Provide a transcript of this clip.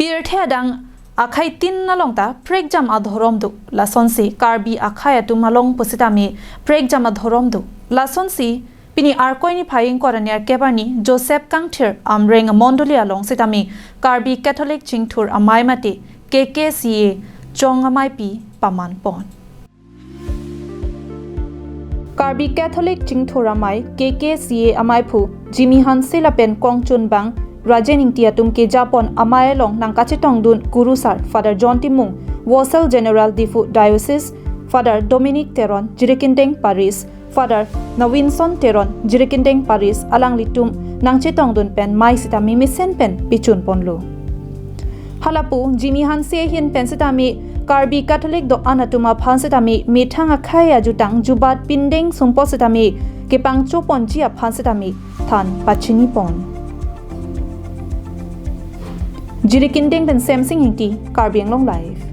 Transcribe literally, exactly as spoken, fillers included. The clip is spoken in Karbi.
Pirthe adang akhei tin along ta prekjam adhorom do. Lasonsi Karbi akhei atum along pusitame prekjam adhorom do. Lasonsi pini Arkoi niphai ingkoi ra nerkep arni Joseph Kangthir Amreng amondoli along sitame Karbi Catholic Chingthur Amei mate K K C A Chong Ameipi paman pon. Karbi Catholic Chingthur Amei K K C A ameiphu Jimmy Hanse lapen kongchunbang Rajen Ingti atum kejapon amei along nangkachetongdun Kurusar Father John Timung, Vosal General Diphu Diocese, Father Dominic Teron, Jirikindeng Parish, Father Nowinson Teron, Jirikindeng Parish, alanglitum nangchetongdun pen mei sitame mesen pen pechun ponlo. Halapu Jimmy Hanse ahin pen sitame Karbi Catholic do-an atum aphan sitame methang akhei ajutang jubat pindeng sumpot sitame kepangcho ponji aphan sitame than pachini pon. Jirikindeng pen Semsing Ingti, Karbi Anglong Live.